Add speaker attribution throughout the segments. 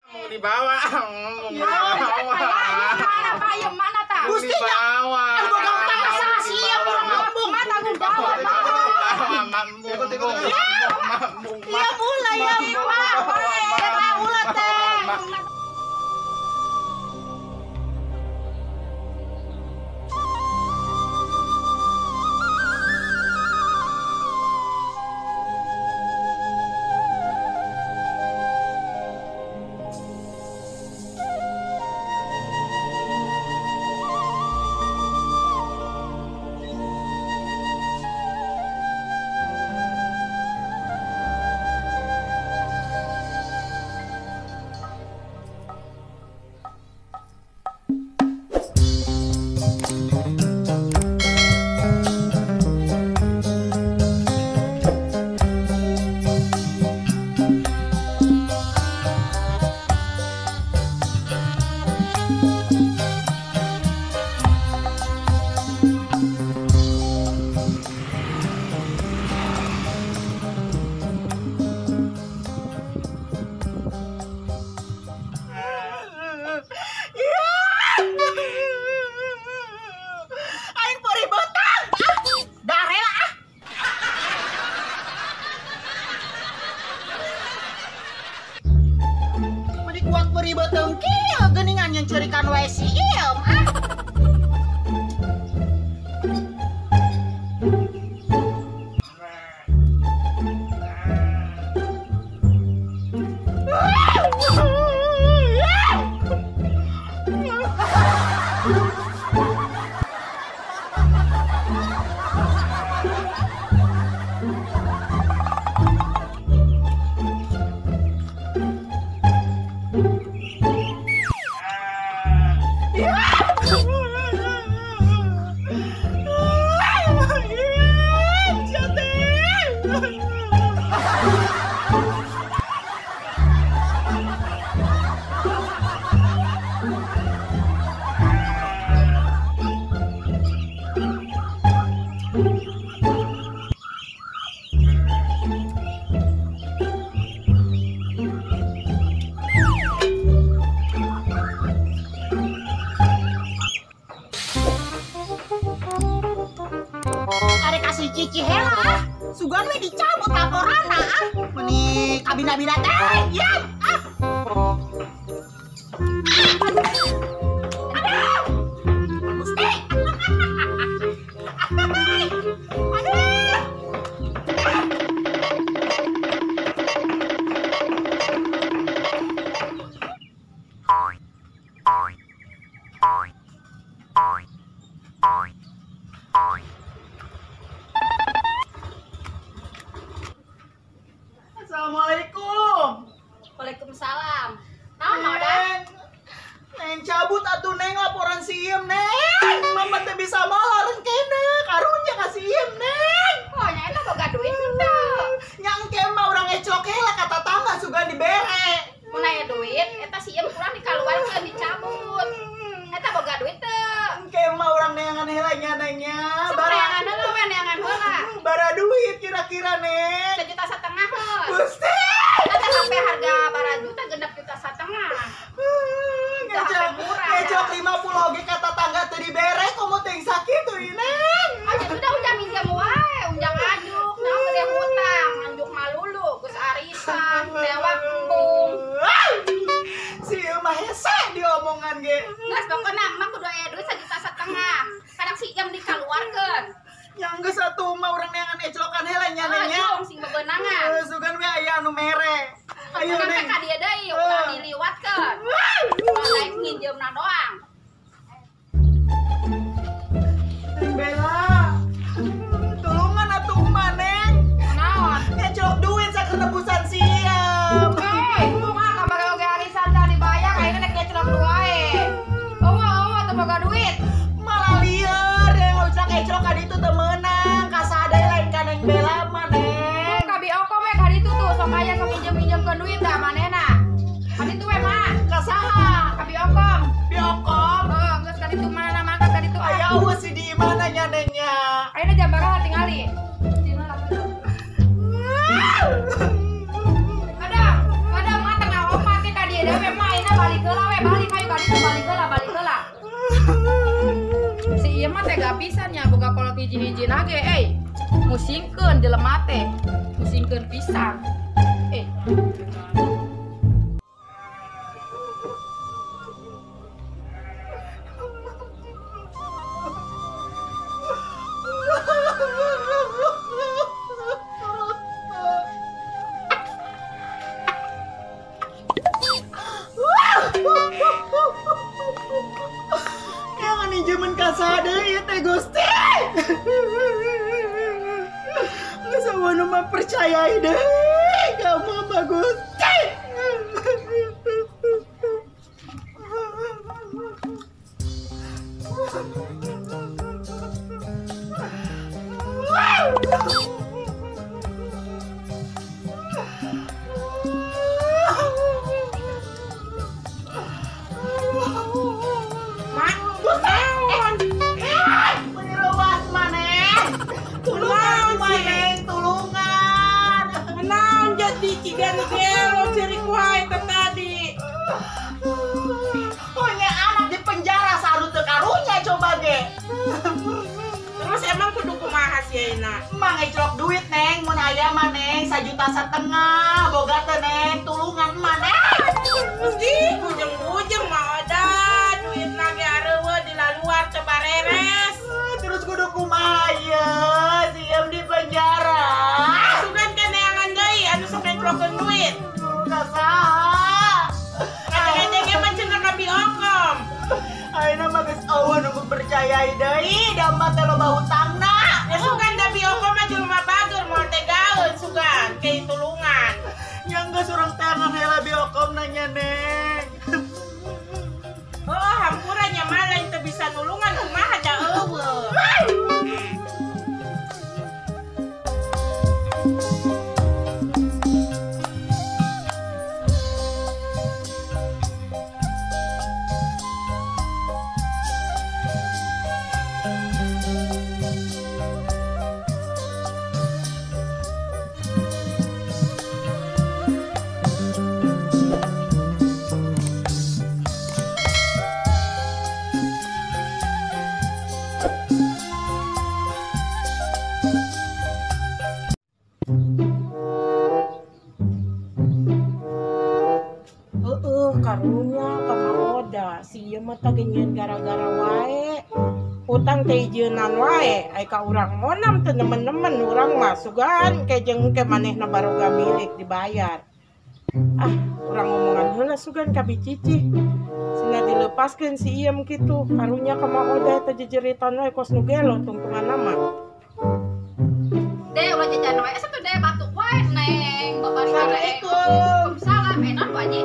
Speaker 1: Mau dibawa, mau dibawa.
Speaker 2: Mana Pak? Ieu mana tah?
Speaker 3: Gusti nya. Anu boga utang saha sih ieu urang embung.
Speaker 2: Mah tanggung jawab.
Speaker 3: Iya mulai ya, Pak. Eta ulah teh. Cerikan wae si Iem ah. Arek kasih cici hela ah. Sugan we dicabut laporanna ah. Meni kabina-bina teh. Ya ah. Aduh. Aduh. Gusti. Aduh. Assalamualaikum.
Speaker 2: Waalaikumsalam. Naon Oda?
Speaker 3: Neng cabut atuh neng laporan si Iem neng. Mama teh bisa molar kena karunya ka si Iem neng.
Speaker 2: Oh nya eta boga duit teu.
Speaker 3: Nya engke mah urang eclok heula ka tatangga sugan dibere.
Speaker 2: Mun aya duit eta si Iem kurang dikaluarkeun dicabut. Eta boga duit teu.
Speaker 3: Engke mah urang neangan heula nya neng nya.
Speaker 2: Neangan heula we neangan heula.
Speaker 3: Bara duit kira-kira neng.
Speaker 2: 1,5 juta heuh.
Speaker 3: Gusti.
Speaker 2: tadina ge euy. Musingkeun jelema teh. Musingkeun pisan.
Speaker 3: Manajemen kasada ya teh Gusti. Geus eueuh mah percayai deh ka Mama Gusti. Punya anak di penjara sarut teu karunya coba ge.
Speaker 1: Terus emang kudu kumaha sieuna?
Speaker 3: Emang ngeclok duit neng, mun aya mah neng 1,5 juta boga teh neng, tulungan mah neng.
Speaker 1: Gusti, bujeng-bujeng mah ada duit ge areueuh di laluar teu bareres.
Speaker 3: Terus kudu kumaha ye, sieun di penjara.
Speaker 1: Sugan ka neangan deui anu sok ngeclokeun duit.
Speaker 3: Saha? Ayeuna mah geus eueuh nu percayai deui, da mah teh loba hutangna.
Speaker 1: Ya sugan da biokom mah jelema bager moal teh gaeun sugan ke tulungan.
Speaker 3: Nya geus urang tangan heula biokom nanya neng.
Speaker 1: Oh, hampura nya mah lain teu bisa nulungan kumaha da eueuh. Karunya ka Oda si ieu mah teh genyeun gara-gara wae utang teh ijeunan wae ai ka urang monam teu nemen-nemen urang mah sugan ke jeung ke manehna baroga milik dibayar. Ah urang ngomongan heula sugan ka bicicih sina dilepaskeun si ieu kitu karunya ka Oda teh jejeritan wae kos nu gelo tungtunganna mah.
Speaker 2: Deh ulah jajan wae satu deh batuk wae neng babari. Assalamualaikum. Salam enak wae.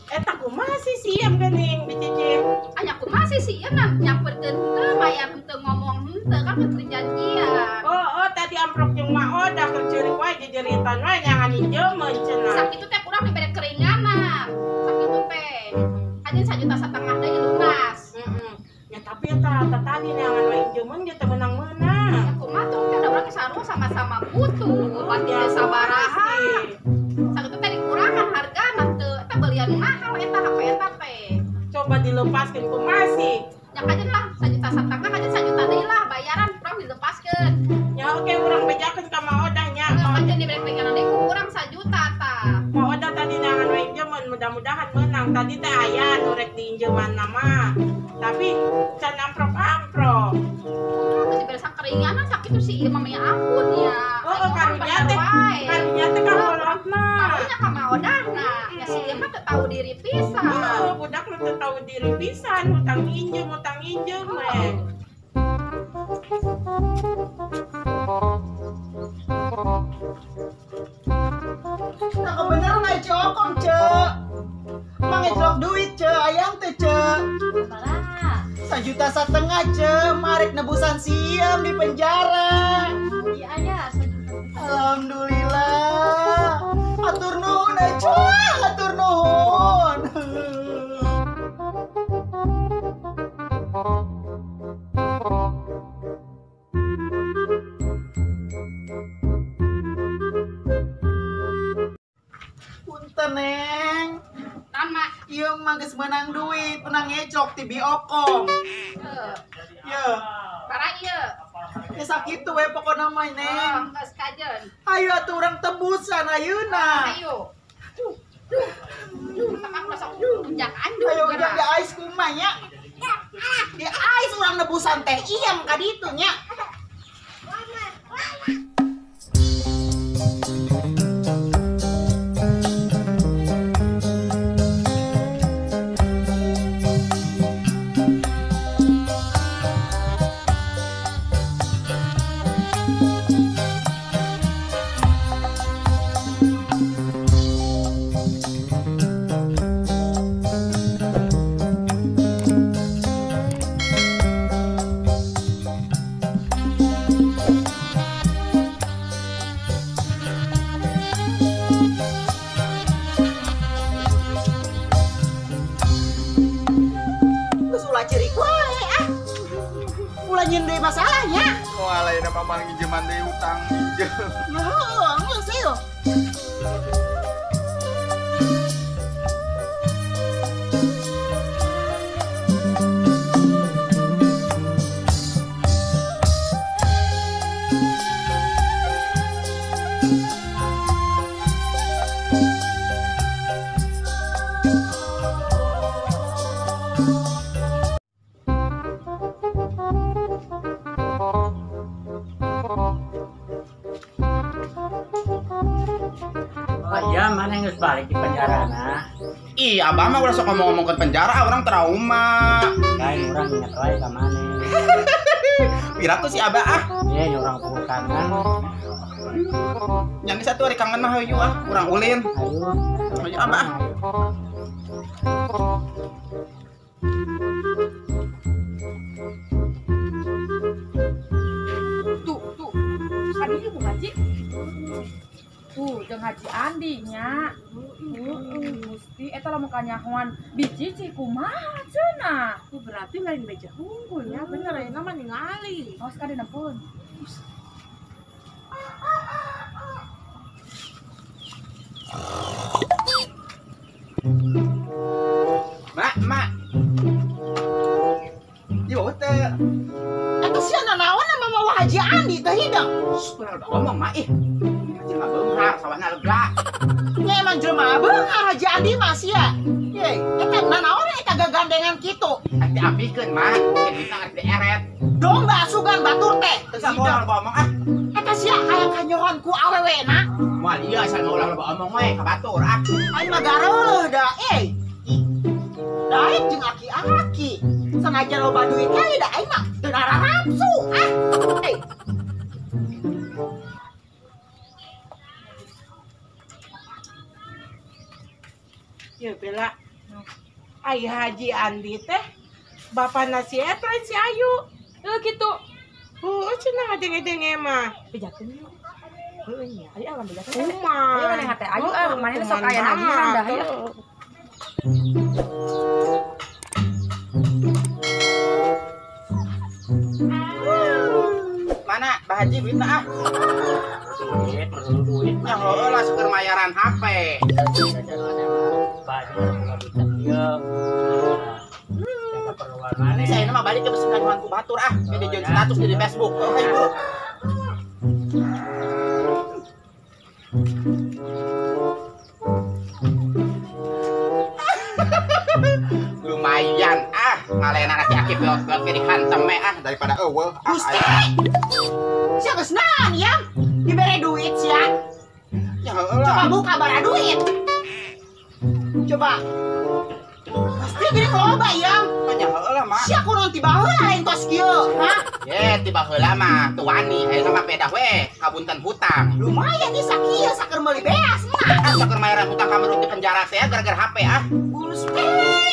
Speaker 1: Eta kumaha sih sieum geuning bicicih?
Speaker 2: Aya kumaha sih sieum nyamperkeun henteu mayar henteu ngomong henteu kan geus janjian.
Speaker 1: Oh, tadi amprok jeung Ma Oda keur ceurik wae jejeritan wae nyangan injeumeun cenah.
Speaker 2: Sakitu teh kurang dibere keringanan. Sakitu teh. Ajeun 1,5 juta deui lunas.
Speaker 1: Heeh. Ya tapi eta tadi neangan wae injeumeun ge teu meunang-meunang.
Speaker 2: Ya kumaha tuh teh da urang sarua sama-sama butuh, pasti teh sabaraha. Sakitu teh dikurangan hargana teu eta belian mahal eta HP eta teh.
Speaker 1: Coba dilepaskeun kumaha sih?
Speaker 2: Ya kajen lah 1,5 juta kajen 1 juta deui lah bayaran kurang dilepaskeun.
Speaker 1: Ya oke urang bejakeun ka Ma Odah nya.
Speaker 2: Kajen dibere keringanan deui ku urang 1 juta tah.
Speaker 1: Ma Odah tadi neangan wae injeumeun mudah-mudahan meunang. Tadi teh aya nu rek diinjeuman mah. Tapi can amprok-amprok.
Speaker 2: Geus dibere sakeringanan sakitu sih ieu mah ya ampun ya.
Speaker 1: Oh, karunya teh. Karunya teh ka kolotna.
Speaker 2: Karunya ka Ma Odahna. Ya si ieu mah teu tahu diri pisan.
Speaker 1: Oh, budak mah teu tahu diri pisan, hutang injem we.
Speaker 3: Nah, kebeneran ai cokom, Cek. Mang ngeclok duit, Cek, ayang teh, Cek. 1,5 juta, Cek, marek nebusan sieum di penjara.
Speaker 4: Iya aya, 1 juta.
Speaker 3: Alhamdulillah. Atur nuhun, Cek, atur nuhun. Punten, Neng.
Speaker 2: Tama.
Speaker 3: Ieu mah geus meunang duit, menang ngeclok ti biokom.
Speaker 2: Heeh.
Speaker 3: Yeuh.
Speaker 2: Para ieu.
Speaker 3: Ya sakitu we pokona mah Neng.
Speaker 2: Geus kajeun.
Speaker 3: Ayo atuh urang tebusan ayeuna.
Speaker 2: Ayo. Duh, aku sok ujak andu.
Speaker 3: Ayo ujak di ais kumaha nya. Di ais urang nebusan teh iyam ka ditu nya. Masalahnya.
Speaker 4: Wah, lain apa malah nginjeman deui utang minjem.
Speaker 3: Ya heueuh, geus ieu.
Speaker 5: Ya, mana yang harus balik di penjara nah?
Speaker 4: Ih, abah mah ulah sok ngomong-ngomong ke penjara, orang trauma.
Speaker 5: Lain orang ingat wae ka maneh.
Speaker 4: Piraku si abah ah.
Speaker 5: Iya, orang puguh kangen.
Speaker 4: Yang satu hari kangen mah hayu ah, urang ulin.
Speaker 5: Ayo.
Speaker 4: Ayo abah.
Speaker 2: Tuh, tuh. Kadieu bukan sih? Tuh, jeung Haji Andi nya. Gusti eta lamun kanyahoan biji kumaha cenah.
Speaker 1: Tuh berarti lain beja unggul ya, bener ayeuna mah ningali.
Speaker 2: Awas ka dina pun.
Speaker 4: Mak, mak. Yo teh.
Speaker 3: Eta sia nanaon mama Haji Andi teh hidang.
Speaker 4: Ulah ngomong mak ih. Jelema beunghar sawahna lega.
Speaker 3: Nya emang jelema beunghar Haji Andi mah sia. Ye, eta nanaon eta gagandengan kitu?
Speaker 4: Arek diambikeun mah, duitna arek dieret.
Speaker 3: Domba sugan batur teh.
Speaker 4: Teu samoal loba omong ah.
Speaker 3: Eta sia hayang kanyohan ku awewena.
Speaker 4: Moal ieu asal ulah loba omong we ka batur ah.
Speaker 3: Aing mah gareuleuh da eh. Daek jeung aki-aki. Sanajan loba duit we da aing mah teu nararapsu ah. Eh.
Speaker 1: Ya Bella, ai Haji Andi teh bapak nasi eta si Ayu.
Speaker 2: Heuh kitu.
Speaker 1: Heuh cenah ngadenge-denge mah.
Speaker 2: Bejakeun yuk.
Speaker 1: Heuh nya.
Speaker 2: Ayo ah bejakeun.
Speaker 1: Kumaha?
Speaker 2: Ayo maneh hate Ayu ah maneh sok aya nagihan dah ya.
Speaker 4: Mana Bah Haji duitna ah?
Speaker 5: Duit, perlu duit.
Speaker 4: Ya heueuh lah syukur mayaran HP. Saya nama balik ke pesan ku batur ah, jadi join status di Facebook. Oh, ibu. Lumayan ah, ngalena aki-aki belot-belot ke dihantem ah daripada eueuh.
Speaker 3: Gusti. Sia geus naon ya? Dibere duit sia.
Speaker 4: Ya heueuh lah.
Speaker 3: Coba buka bara duit. Coba. Pasti gini loba ya.
Speaker 4: Nya heueuh lah mah.
Speaker 3: Sia kunaon tiba heula lain tos kieu, ha?
Speaker 4: Ye, tiba heula mah teu wani, ayeuna mah beda we, kabunten hutang.
Speaker 3: Lumayan nih sakieu saker meuli beas mah.
Speaker 4: Ah, saker mayaran hutang kamu di penjara saya gara-gara HP ah.
Speaker 3: Gusti,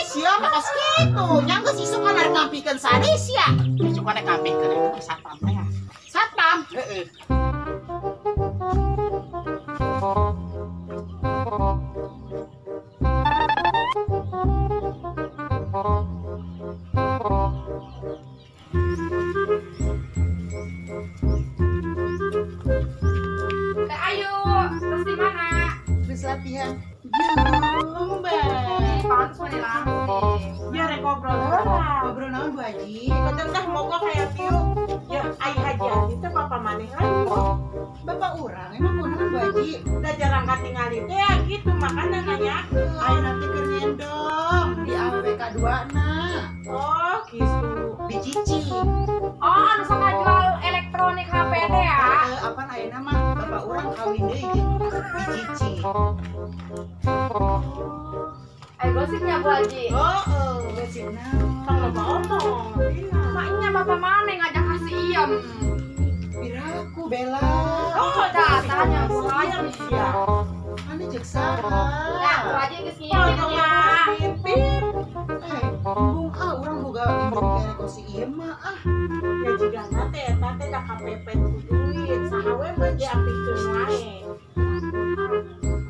Speaker 3: sia mah kos kitu. Nya geus isukan arek ngampikeun sadis sia.
Speaker 4: Isukan arek ngampikeun eta satpam teh.
Speaker 3: Satpam?
Speaker 4: Heeh.
Speaker 2: Teh Ayu, terus di mana?
Speaker 3: Terus latihan Jumba.
Speaker 2: Pantes mah langsing.
Speaker 1: Ya rek ngobrol heula.
Speaker 3: Ngobrol naon Bu Haji?
Speaker 1: Keteng teh moga kayak kieu. Ya ai Haji Andi teh bapak maneh lagi.
Speaker 3: Bapak urang emang kunaon Bu Haji?
Speaker 1: Da jarang katingali teh ya gitu makana nanyakeun.
Speaker 3: Ayeuna teh keur nyendong di AWK 2 na.
Speaker 1: Oh, gitu.
Speaker 3: Di Cici.
Speaker 2: Oh, anu sok ngajual elektronik HP teh ya.
Speaker 3: Heeh, apan ayeuna mah bapak urang kawin deui jeung di Cici.
Speaker 2: Ayo gosipnya Bu Haji.
Speaker 1: Heeh,
Speaker 3: Gosip naon?
Speaker 1: Tong loba omong.
Speaker 2: Maknya bapak maneh ngajak kasih iem.
Speaker 3: Piraku Bella.
Speaker 1: Oh,
Speaker 2: Datanya Bu Haji.
Speaker 1: Ya.
Speaker 3: Ane jeung saha?
Speaker 2: Ya, Bu Haji geus ngintip ya.
Speaker 1: Ngintip.
Speaker 3: Eh, bung ah urang boga indung tere ku si ieu mah ah.
Speaker 1: Ya jigana teh eta teh da kapepet ku duit. Saha we mah diampikeun wae.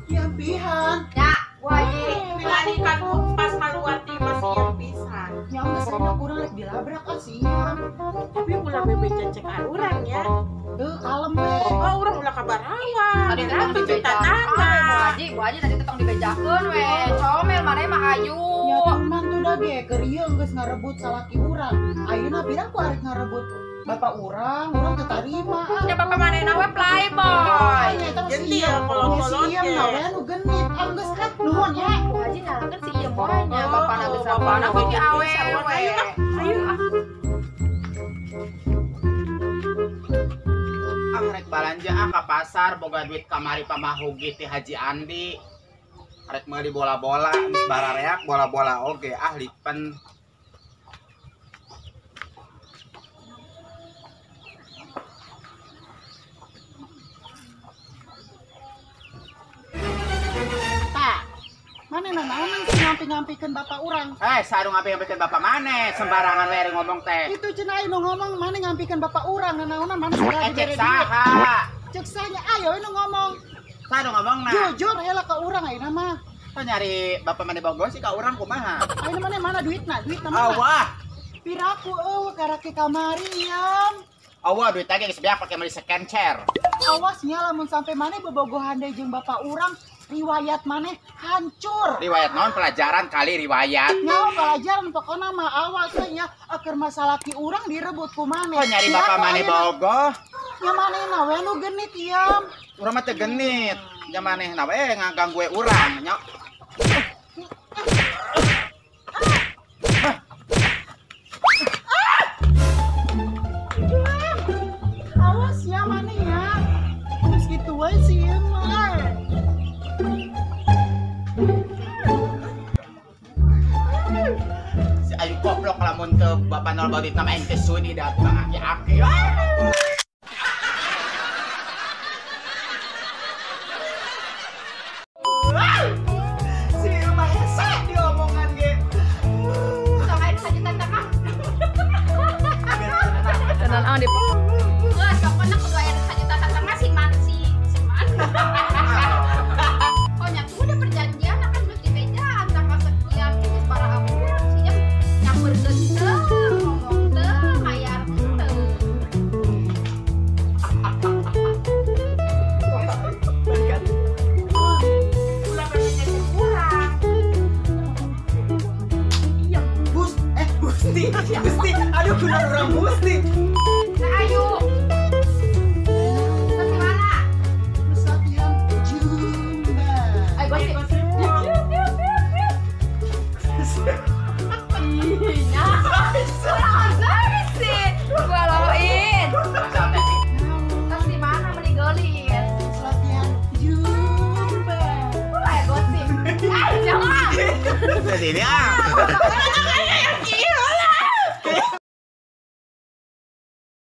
Speaker 3: Diampihan.
Speaker 2: Ya, Bu Haji.
Speaker 1: Ningali kan pas kaluar ti masih ieu pisan.
Speaker 3: Nya geus ayeuna urang rek dilabrak ah si ieu.
Speaker 1: Tapi ulah bebe cecek urang ya.
Speaker 3: Heuh, kalem we.
Speaker 1: Oh, urang ulah kabarawa.
Speaker 2: Tadi teh tong
Speaker 1: Cuci
Speaker 2: dibejakeun we, Bu Haji. Bu Haji tadi teh tong dibejakeun we. Comel maneh mah ayu.
Speaker 3: Nya teman tuh da ge keur ieu geus ngarebut salaki urang. Ayeuna pirang ku arek ngarebut bapak urang, urang teu tarima ah.
Speaker 2: Ya bapak manehna we playboy.
Speaker 3: Nya eta mah si
Speaker 1: Gentil,
Speaker 3: ieu.
Speaker 1: kolot-kolot
Speaker 3: Nya si ieu
Speaker 1: ge.
Speaker 3: mah we anu genit. Ah geus ah nuhun ya.
Speaker 2: Bu Haji nyalakeun si ieu wae nya bapana geus
Speaker 1: Oh,
Speaker 2: bapana
Speaker 1: bapana
Speaker 2: ge
Speaker 1: ge
Speaker 2: awewe.
Speaker 1: Ayo ah, ayo ah.
Speaker 4: Ah rek balanja ah ka pasar boga duit kamari pamahugi ti Haji Andi. Rek meuli bola-bola geus barareak bola-bola oge ah lipen.
Speaker 3: Tah. Manehna naonan sih ngampi-ngampikeun bapak urang?
Speaker 4: Eh, sarung ngampi-ngampikeun bapak maneh sembarangan we ngomong teh.
Speaker 3: Itu cenah aing nu ngomong maneh ngampikeun bapak urang nanaonan maneh segala
Speaker 4: Eh, cek
Speaker 3: dibere duit.
Speaker 4: saha?
Speaker 3: Cek sahanya ayo we nu ngomong.
Speaker 4: Saha nu ngomongna?
Speaker 3: Jujur heula ka urang ayeuna mah.
Speaker 4: Tah nyari bapak maneh bogo sih ka urang kumaha?
Speaker 3: Ayeuna maneh mana duitna? Duitna mana?
Speaker 4: Awah,
Speaker 3: Piraku eueuh karake kamari yam.
Speaker 4: awah duit lagi geus beak pake meuli sekencer.
Speaker 3: Awas nya lamun sampai maneh bobogohan deui jeung bapak urang, riwayat maneh hancur.
Speaker 4: Riwayat naon pelajaran kali riwayat.
Speaker 3: Nyawa pelajaran pokona mah awas we nya keur masalah ki urang direbut ku maneh.
Speaker 4: Kok nyari bapak
Speaker 3: Piraku
Speaker 4: maneh
Speaker 3: ayeuna.
Speaker 4: bogo?
Speaker 3: Nya manehna we nu genit yam.
Speaker 4: Urang mah teu genit. Nya manehna we ngaganggu we urang nya.
Speaker 3: Awas ya maneh ya. Terus gitu wae sih ieu mah.
Speaker 4: Si ayu koplok lamun teu bapak nol baudit nama aing teh sudi da tukang aki-aki. Ah!
Speaker 3: Si ieu mah hese diomongan ge.
Speaker 2: Sok aya sajuta teh. Tenan ah di
Speaker 6: Geus pokona kudu aya sajuta satengah si man si si man. Oh nya tuh udah perjanjian akan geus dibejaan tanggal sekian geus para urang sih nya nyamperkeun teu ngomong teu mayar teu.
Speaker 1: Ulah bebe cecek urang.
Speaker 3: Bus eh Gusti, Gusti, aduh kunaon urang Gusti.
Speaker 2: Nah, ayo.
Speaker 6: Terus di mana?
Speaker 3: Terus latihan jumba.
Speaker 2: Ayo gosip. Ih, nya. Kurang sih. Gua loin. Terus di mana meni geulis?
Speaker 3: Terus latihan jumba.
Speaker 2: Ulah ya gosip. Ah, jangan.
Speaker 4: Di sini ah.
Speaker 1: Iya.